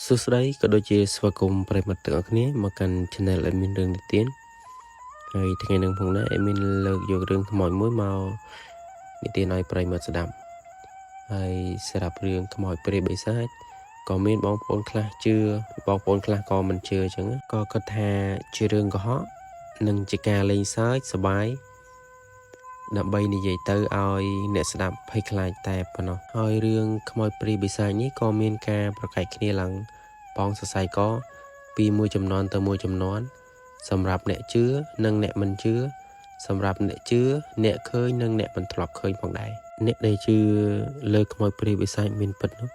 សួស្តីក៏ដូចជាស្វាគមន៍ប្រិយមិត្តទាំងអស់គ្នាមកកាន់ Channel Admin រឿងនិទានហើយថ្ងៃនេះផងដែរ Admin លើកយករឿងខ្មោចមួយមកនិទានឲ្យប្រិយមិត្តស្ដាប់ហើយសម្រាប់រឿងខ្មោចព្រាយបិសាចក៏មានបងប្អូនខ្លះជឿបងប្អូនខ្លះក៏មិនជឿអញ្ចឹងក៏គិតថាជារឿងកុហកនិងជាការលេងសើចសប្បាយដើម្បីនិយាយទៅឲ្យអ្នកស្ដាប់ភ័យខ្លាចតែប៉ុណ្ណោះហើយរឿងខ្មោចព្រាយបិសាចនេះក៏មានការប្រកែកគ្នាឡើងបងសរសៃកពីមួយចំនួនទៅមួយចំនួនសម្រាប់អ្នកជឿនិងអ្នកមិនជឿសម្រាប់អ្នកជឿអ្នកឃើញនិងអ្នកមិនធ្លាប់ឃើញផងដែរអ្នកដែលជឿលើខ្មោចព្រាយបិសាចមានពិតនោះ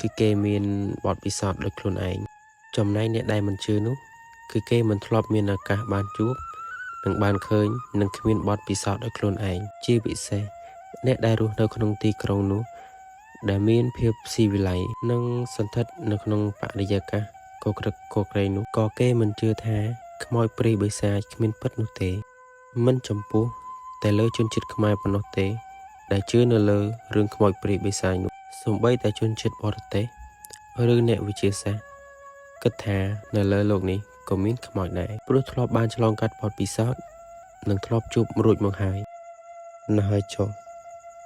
គឺគេមានបទពិសោធន៍ដោយខ្លួនឯងចំណែកអ្នកដែលមិនជឿនោះគឺគេមិនធ្លាប់មានឱកាសបានជួបនិងបានឃើញនិងគ្មានបទពិសោធន៍ដោយខ្លួនឯងជាពិសេសអ្នកដែលរស់នៅក្នុងទីក្រុងនោះដែលមានភាពស៊ីវិល័យនិងសន្ធិដ្ឋនៅក្នុងបរិយាកាសកក្រឹកកក្រែងនោះក៏គេមិនជឿថាខ្មោចព្រាយបិសាចគ្មានពិតនោះទេមិនចំពោះតែលើជនជាតិខ្មែរប៉ុណ្ណោះទេដែលជឿនៅលើរឿងខ្មោចព្រាយបិសាចនោះសូម្បីតែជនជាតិបរទេសឬអ្នកវិទ្យាសាស្ត្រគិតថានៅលើโลกនេះក៏មានខ្មោចដែរព្រោះធ្លាប់បានឆ្លងកាត់បទពិសោធន៍និងធ្លាប់ជួបរួចមកហើយណាស់ហើយចុះ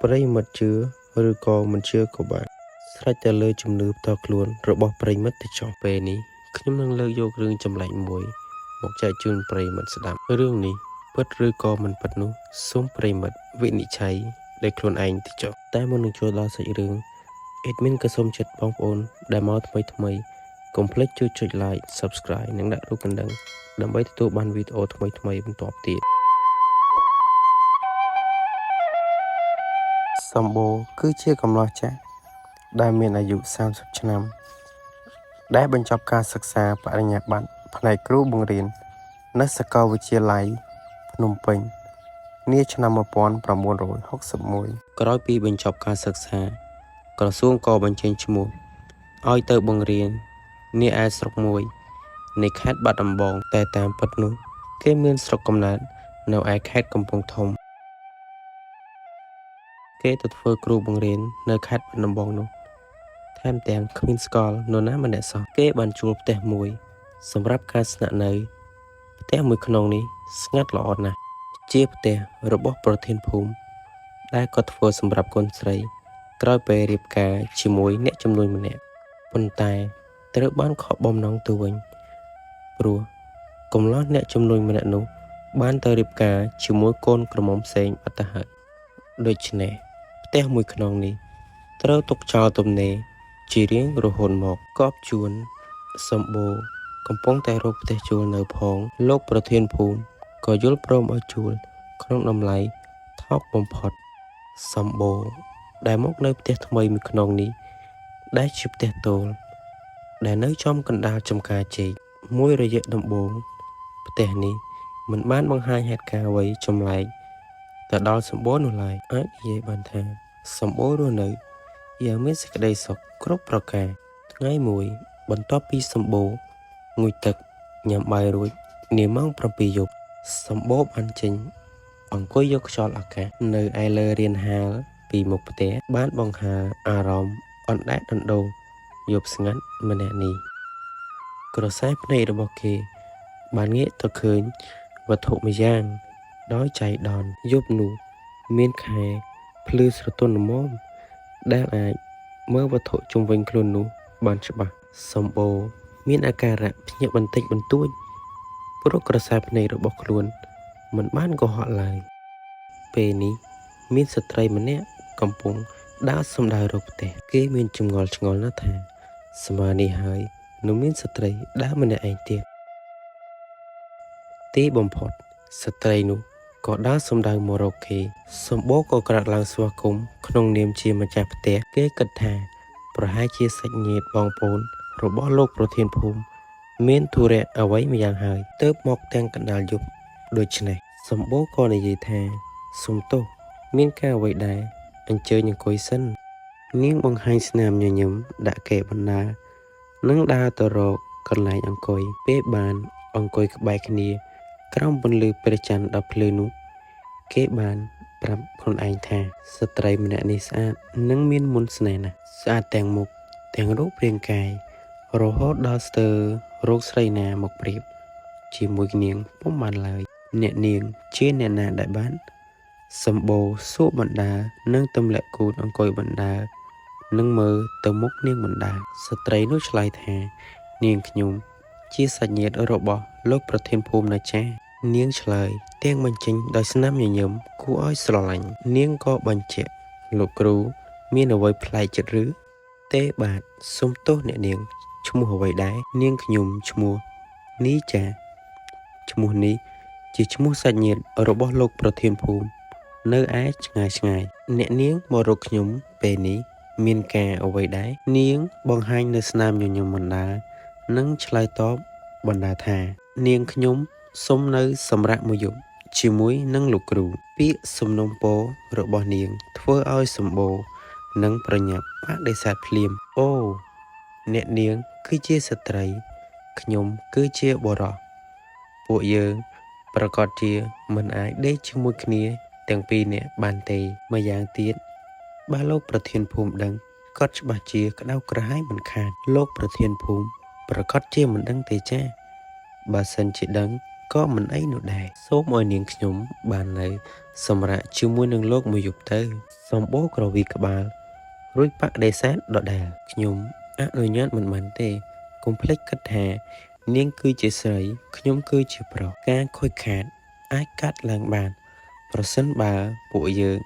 ប្រិយមិត្តជឿឬក៏មិនជឿក៏បានស្រេចតែលើជំនឿផ្ទាល់ខ្លួនរបស់ប្រិយមិត្តទៅចុះពេលនេះខ្ញុំនឹងលើកយករឿងចម្លែកមួយមកចែកជូនប្រិយមិត្តស្ដាប់រឿងនេះពិតឬក៏មិនពិតនោះសូមប្រិយមិត្តវិនិច្ឆ័យដោយខ្លួនឯងទៅចុះតែមុននឹងចូលដល់សាច់រឿង Admin ក៏សូមចិត្តបងប្អូនដែលមកថ្មីថ្មីកុំភ្លេចជួយចុច Like Subscribe និងដាក់រូបកណ្ដឹងដើម្បីទទួលបានវីដេអូថ្មីៗបន្ទាប់ទៀតសម្បូរគឺជាកំឡោះចាស់ដែលមានអាយុ30ឆ្នាំដែលបញ្ចប់ការសិក្សាបរិញ្ញាបត្រផ្នែកគ្រូបង្រៀននៅសាកលវិទ្យាល័យភ្នំពេញនាឆ្នាំ1961ក្រោយពីបញ្ចប់ការសិក្សាក្រសួងក៏បញ្ចេញឈ្មោះឲ្យទៅបង្រៀននាឯស្រុកមួយនៃខេត្តបាត់ដំបងតែតាមពិតនោះគេមានស្រុកកំណើតនៅឯខេត្តកំពង់ធំគេទៅធ្វើគ្រូបង្រៀននៅខេត្តបាត់ដំបងនោះថែមទាំងគ្មានស្គាល់នរណាម្នាក់សោះគេបានជួលផ្ទះមួយសម្រាប់ការស្នាក់នៅផ្ទះមួយក្នុងនេះស្ងាត់ល្អណាស់ជាផ្ទះរបស់ប្រធានភូមិដែលគាត់ធ្វើសម្រាប់កូនស្រីក្រោយពេលរៀបការជាមួយអ្នកជំនួញម្នាក់ប៉ុន្តែត្រូវបានខកបំណងទៅវិញព្រោះកំឡោះអ្នកជំនួញម្នាក់នោះបានទៅរៀបការជាមួយកូនក្រមុំផ្សេងបាត់ទៅហើយដូច្នេះផ្ទះមួយខ្នងនេះត្រូវទុកចោលទំនេរជារៀងរហូតមកកប់ជួនសម្បូរកំពុងតែរកផ្ទះជួលនៅផងលោកប្រធានភូមិក៏យល់ព្រមឲ្យជួលក្នុងតម្លៃថោកបំផុតសម្បូរដែលមកនៅផ្ទះថ្មីមួយខ្នងនេះដែលជាផ្ទះទោលដែលនៅចំកណ្ដាលចំការចេកមួយរយៈដំបូងផ្ទះនេះមិនបានបង្ហាញហេតុការណ៍អ្វីចម្លែកទៅដល់សម្បូរនោះឡើយអាចនិយាយបានថាសម្បូររស់នៅយ៉ាងមានសេចក្តីសុខគ្រប់ប្រការថ្ងៃមួយបន្ទាប់ពីសម្បូរងូតទឹកញ៉ាំបាយរួចនាម៉ោង7យប់សម្បូរបានចេញអង្គុយយកខ្យល់អាកាសនៅឯលើរានហាលពីមុខផ្ទះបានបង្ហើរអារម្មណ៍អណ្ដែតដណ្ដូងយប់ស្ងាត់ម្នាក់នេះក្រសែភ្នែករបស់គេបានងាកទៅឃើញវត្ថុម្យ៉ាងដោយចៃដន្យយប់នោះមានខែភ្លឺស្រទន់ល្មមដែលអាចមើលវត្ថុជុំវិញខ្លួននោះបានច្បាស់សម្បូរមានអាការៈភ្ញាក់បន្តិចបន្តួចព្រោះក្រសែភ្នែករបស់ខ្លួនមិនបានកុហកឡើយពេលនេះមានស្ត្រីម្នាក់កំពុងដើរសំដៅរកផ្ទះគេមានចម្ងល់ឆ្ងល់ណាស់ថាស្មើនេះហើយនៅមានស្ត្រីដើរម្នាក់ឯងទៀតទីបំផុតស្ត្រីនោះក៏ដើរសំដៅមករកគេសម្បូរក៏ក្រាក់ឡើងស្វាគមន៍ក្នុងនាមជាម្ចាស់ផ្ទះគេគិតថាប្រហែលជាសាច់ញាតិបងប្អូនរបស់លោកប្រធានភូមិមានធុរៈអ្វីម្យ៉ាងហើយទើបមកទាំងកណ្ដាលយប់ដូច្នេះសម្បូរក៏និយាយថាសុំទោសមានការអ្វីដែរអញ្ជើញអង្គុយសិននាងបង្ហាញស្នាមញញឹមដាក់គេបណ្ដានិងដើរទៅរកកន្លែងអង្គុយពេលបានអង្គុយក្បែរគ្នាក្រោមពន្លឺព្រះច័ន្ទដ៏ភ្លឺនោះគេបានប្រាប់ខ្លួនឯងថាស្ត្រីម្នាក់នេះស្អាតនិងមានមន្តស្នេហ៍ណាស់ស្អាតទាំងមុខទាំងរូបរាងកាយ រហូតដល់ស្ទើររកស្រីណាមកប្រៀបជាមួយនាងពុំបានឡើយ អ្នកនាងជាអ្នកណាដែលបាន សម្បូរសួរបណ្ដើរនិងទម្លាក់គូទអង្គុយបណ្ដើរនិងមើលទៅមុខនាងបណ្ដើរស្ត្រីនោះឆ្លើយថា នាងខ្ញុំជាសាច់ញាតិរបស់លោកប្រធានភូមិណាចា៎នាងឆ្លើយទាំងបញ្ចេញដោយស្នាមញញឹមគួរឲ្យស្រឡាញ់នាងក៏បញ្ជាក់លោកគ្រូមានអ្វីប្លែកចិត្តឬទេបាទសូមទោសអ្នកនាងឈ្មោះអ្វីដែរនាងខ្ញុំឈ្មោះនីចាឈ្មោះនេះជាឈ្មោះសាច់ញាតិរបស់លោកប្រធានភូមិនៅឯឆ្ងាយឆ្ងាយអ្នកនាងមករកខ្ញុំពេលនេះមានការអ្វីដែរនាងបង្ហាញនៅស្នាមញញឹមបណ្ដើរនិងឆ្លើយតបបណ្ដាថា នាងខ្ញុំសុំនៅសម្រាកមួយយប់ជាមួយនឹងលោកគ្រូពាក្យសំណូមពររបស់នាងធ្វើឲ្យសម្បូរនិងប្រញាប់បដិសេធភ្លាមអូអ្នកនាងគឺជាស្ត្រីខ្ញុំគឺជាបុរសពួកយើងប្រកាសជាមិនអាចដេកជាមួយគ្នាទាំងពីរនាក់បានទេម្យ៉ាងទៀតបើលោកប្រធានភូមិដឹងគាត់ច្បាស់ជាក្តៅក្រហាយមិនខានលោកប្រធានភូមិប្រកាសជាមិនដឹងទេចាបើសិនជាដឹងក៏មិនអីនោះដែរសូមឲ្យនាងខ្ញុំបាននៅសម្រាកជាមួយនឹងលោកមួយយប់ទៅសម្បូរក្រវីក្បាលរួចបដិសេធដដែលខ្ញុំអនុញ្ញាតមិនបានទេកុំភ្លេចគិតថានាងគឺជាស្រីខ្ញុំគឺជាប្រុសការខូចខាតអាចកាត់ឡើងបានប្រសិនបើពួកយើង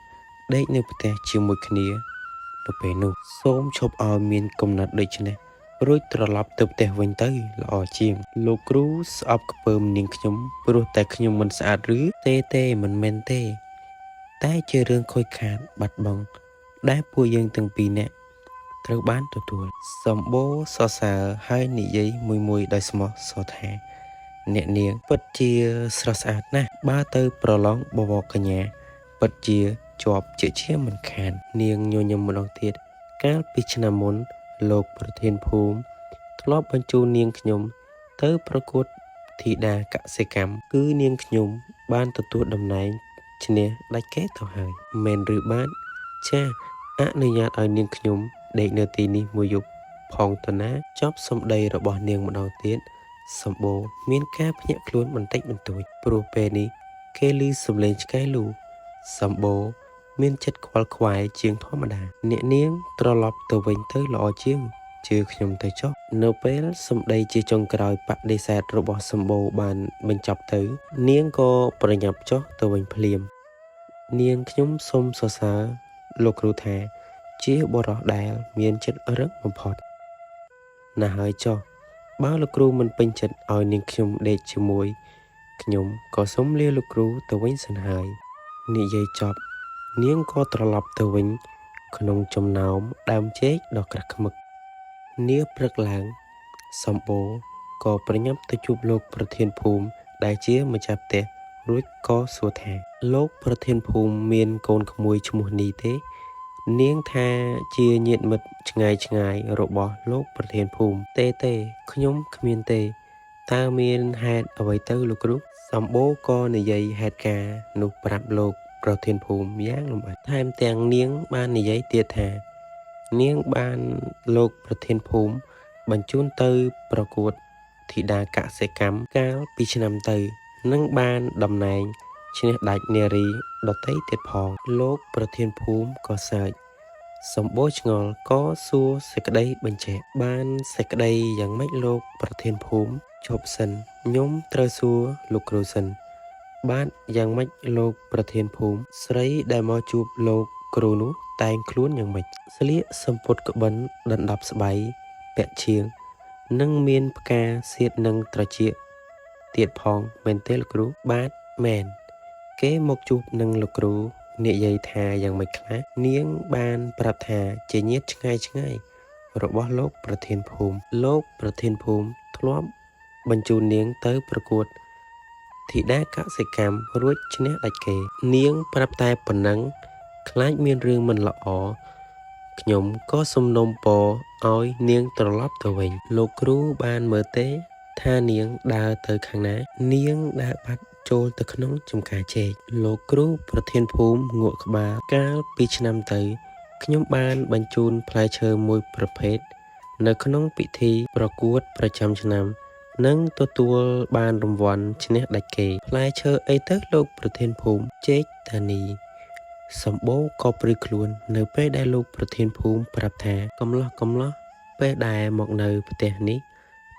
ដេកនៅផ្ទះជាមួយគ្នានៅពេលនោះសូមឈប់ឲ្យមានគំនិតដូចនេះរួចត្រឡប់ទៅផ្ទះវិញទៅល្អជាងលោកគ្រូស្អប់ខ្ពើមនាងខ្ញុំព្រោះតែខ្ញុំមិនស្អាតឬទេទេមិនមែនទេតែជារឿងខូចខាតបាត់បង់ដែលពួកយើងទាំងពីរនាក់ត្រូវបានទទួលសម្បូរសរសើរហើយនិយាយមួយៗដោយស្មោះសរថាអ្នកនាងពិតជាស្រស់ស្អាតណាស់បើទៅប្រឡងបវរកញ្ញាពិតជាជាប់ជាជាមិនខាននាងញញឹមម្ដងទៀតកាលពីឆ្នាំមុនលោកប្រធានភូមិធ្លាប់បញ្ជូននាងខ្ញុំទៅប្រកួតធីតាកសិកម្មគឺនាងខ្ញុំបានទទួលតំណែងឈ្នះដាច់គេទៅហើយមែនឬបាទចាសអនុញ្ញាតឲ្យនាងខ្ញុំដេកនៅទីនេះមួយយប់ផងតើណាចប់សម្ដីរបស់នាងម្ដងទៀតសម្បូរមានការភ្ញាក់ខ្លួនបន្តិចបន្តួចព្រោះពេលនេះគេឮសំឡេងឆ្កែលូសម្បូរមានចិត្តខ្វល់ខ្វាយជាងធម្មតាអ្នកនាងត្រឡប់ទៅវិញទៅល្អជាងជឿខ្ញុំទៅចុះនៅពេលសម្ដីជាចុងក្រោយបដិសេធរបស់សម្បូរបានបញ្ចប់ទៅ នាងក៏ប្រញាប់ចុះទៅវិញភ្លាមនាងខ្ញុំសូមសរសើរលោកគ្រូថាជាបុរសដែលមានចិត្តរឹងបំផុតណាស់ហើយចុះបើលោកគ្រូមិនពេញចិត្តឲ្យនាងខ្ញុំដេកជាមួយខ្ញុំក៏សូមលាលោកគ្រូទៅវិញសិនហើយនិយាយចប់នាងក៏ត្រឡប់ទៅវិញក្នុងចំណោមដើមចេកដ៏ក្រាស់ឃ្មឹកនាព្រឹកឡើងសម្បូរក៏ប្រញាប់ទៅជួបលោកប្រធានភូមិដែលជាម្ចាស់ផ្ទះរួចក៏សួរថាលោកប្រធានភូមិមានកូនក្មួយឈ្មោះនេះទេនាងថាជាញាតិមិត្តឆ្ងាយឆ្ងាយរបស់លោកប្រធានភូមិទេទេខ្ញុំគ្មានទេតើមានហេតុអ្វីទៅលោកគ្រូសម្បូរក៏និយាយហេតុការណ៍នោះប្រាប់លោកប្រធានភូមិយ៉ាងលម្អិតថែមទាំងនាងបាននិយាយទៀតថានាងបានលោកប្រធានភូមិបញ្ជូនទៅប្រកួតធីតាកសិកម្មកាលពីឆ្នាំទៅនិងបានតំណែងឈ្នះដាច់នារីដទៃទៀតផងលោកប្រធានភូមិក៏សើចសម្បូរឆ្ងល់ក៏សួរសេចក្តីបញ្ជាក់បានសេចក្តីយ៉ាងម៉េចលោកប្រធានភូមិឈប់សិនខ្ញុំត្រូវសួរលោកគ្រូសិនបាទយ៉ាងម៉េចលោកប្រធានភូមិស្រីដែលមកជួបលោកគ្រូនោះតែងខ្លួនយ៉ាងម៉េចស្លៀកសំពត់ក្បិនដណ្ដប់ស្បៃពាក់ឈៀងនិងមានផ្កាសៀតនឹងត្រចៀកទៀតផងមែនទេលោកគ្រូបាទមែនគេមកជួបនឹងលោកគ្រូនិយាយថាយ៉ាងម៉េចខ្លះនាងបានប្រាប់ថាជាញាតិឆ្ងាយឆ្ងាយរបស់លោកប្រធានភូមិលោកប្រធានភូមិធ្លាប់បញ្ជូននាងទៅប្រកួតធីតាកសិកម្មរួចឈ្នះដាច់គេនាងប្រាប់តែប៉ុណ្ណឹងខ្លាចមានរឿងមិនល្អខ្ញុំក៏សំណូមពរឲ្យនាងត្រឡប់ទៅវិញលោកគ្រូបានមើលទេថានាងដើរទៅខាងណានាងដើរបាត់ចូលទៅក្នុងចំការចេកលោកគ្រូប្រធានភូមិងក់ក្បាលកាលពីឆ្នាំទៅខ្ញុំបានបញ្ជូនផ្លែឈើមួយប្រភេទ នៅក្នុងពិធីប្រកួតប្រចាំឆ្នាំ និងទទួលបានរង្វាន់ឈ្នះដាច់គេ ផ្លែឈើអីទៅលោកប្រធានភូមិចេកតានី សម្បូរក៏ព្រឺខ្លួននៅពេលដែលលោកប្រធានភូមិប្រាប់ថាកំឡោះកំឡោះពេលដែលមកនៅផ្ទះនេះ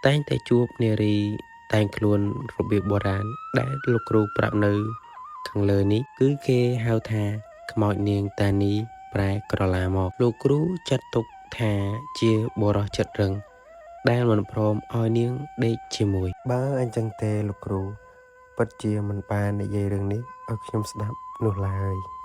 តែងតែជួបនារីតែងខ្លួនរបៀបបុរាណដែលលោកគ្រូប្រាប់នៅខាងលើនេះ គឺគេហៅថាខ្មោចនាងតានីប្រែក្រឡាមក លោកគ្រូចាត់ទុកថាជាបុរសចិត្តរឹង ដែលមិនព្រមឲ្យនាងដេកជាមួយ បើអញ្ចឹងទេលោកគ្រូពិតជាមិនបាននិយាយរឿងនេះឲ្យខ្ញុំស្ដាប់នោះឡើយ។